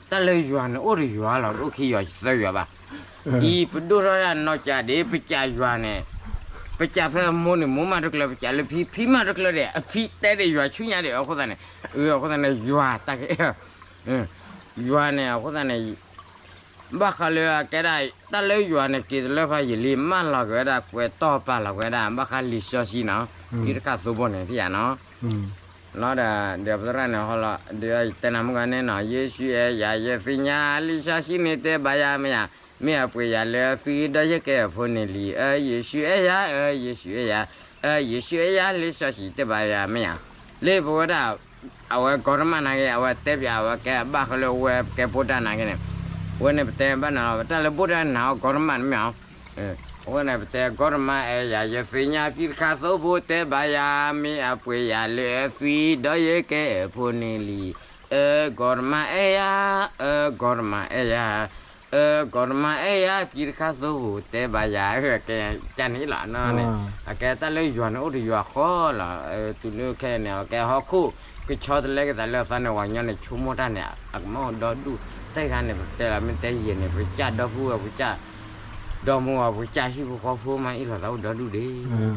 တၢ်လၢယွၤန့ၣ်အိၣ်တယွၤလီၤ, တအိၣ်ခံယွၤသၢယွၤဘၣ်. အံၤပဒိၣ်ထီၣ်ဒၣ်နီၢ်ကၠးဒ် ပကးယွၤန့ၣ်, ပကးဖဲအမိၢ်န့ၣ် မိၢ်မးတကျၢၤ, ပကးလၢဖံ ဖံမးတကျၢၤဒီး အဖံတဲဒ်ယွၤဆူညါဒီး အဃိသတးန့ၣ်, အဃိသတးန့ၣ် ယွၤတၢ်က ယွၤန့ၣ် အဃိသတးန့ၣ် ဘၣ်ဃးလၢအကဲဒၣ် တၢ်လၢယွၤန့ၣ် က့ၤတလၢဖးယံာ်လံ မၢလီၤက့ၤဝဲဒၣ် ကွဲးတီၢ်ပာ်လီၤက့ၤဝဲဒၣ် ဘၣ်ဃးလံာ်စီဆှံနီၤ, ဖံတခါသိဖိန့ၣ် ဖံယၤနီၤ, လီၤဒီး ဒီးပသရၣ်န့ၣ်ဟီလီၤ ဒီးယတဲနၤမုၢ်ဂၤန့ၣ်နီၤ, ယ့ၣ်ၡူးအဲၣ်ယၤ ယသ့ၣ်ညါ လံာ်စီဆှံန့ၣ်တဲဘၣ်ယၤမ့ၢ်ဧါ, မ့ၢ်အပှ့ၤယၤလၢအသွံဒီးယကဲအဖိန့ၣ်လံ, အၢ ယ့ၣ်ၡူးအဲၣ်ယၤ, အၢ ယ့ၣ်ၡူးအဲၣ်ယၤ, အၢ ယ့ၣ်ၡူးအဲၣ်ယၤ လံာ်စီဆှံတဲဘၣ်ယၤမ့ၢ်ဧါ, လၢပဝဲဒၣ် အဝဲကီတမၣ်နာ်က့ အဝဲတဲပၠး အဝဲကဲဘၣ်ဃးလၢဝဲကဲဖိတၢ်နာ်က့န့ၣ်, ဝဲန့ၣ်ပတဲဘၣ်နၤလီၤ တၢ်လၢဘိၣ်တၢ်နာ်အီၤကီတမၣ်န့ၣ်မ့ၢ်ဧါ, အဃိန့ၣ် ပတဲကီတမၣ်အဲၣ်ယၤ ယသ့ၣ်ညါ ဖံတခါသိဖိတဲဘၣ်ယၤ မ့ၢ်အပှ့ၤယၤလၢအသွံဒီးယကဲအဖိန့ၣ်လံ, အၢ ကီတမၣ်အဲၣ်ယၤ, အၢ ကီတမၣ်အဲၣ်ယၤ, အၢ ကီတမၣ်အဲၣ်ယၤ ဖံတခါသိဖိတဲဘၣ်ယၤ, ကဲကန့ၣ်လီၤနီၤန့ၣ်, အကဲတၢ်လၢယွၤန့ၣ်အိၣ်တယွၤဃီလီၤ, တုၤလၢခဲအံၤန့ၣ် အကဲဟီၣ်ခိၣ် ကဆီတလဲက့ၤသးလၢအသးန့ၣ် ပှၤကညီန့ၣ် ဆိကမိၣ်တၢ်န့ၣ် အကမၣ်အိၣ်ဒီဒူၣ်, တၢ်ဂၤန့ၣ် ပတဲလီၤမ့ၢ်တဲယဲၢ်န့ၣ် ပကစၢ်ဒီပုၢ်ဝဲၢ် ပကစၢ် ဒီမါဝၤ ပကစၢ်ဟံၣ်ဖိဃီဖိမး အ့ၣ်လိာ်သးအိၣ်ဒီဒူၣ်ဒ့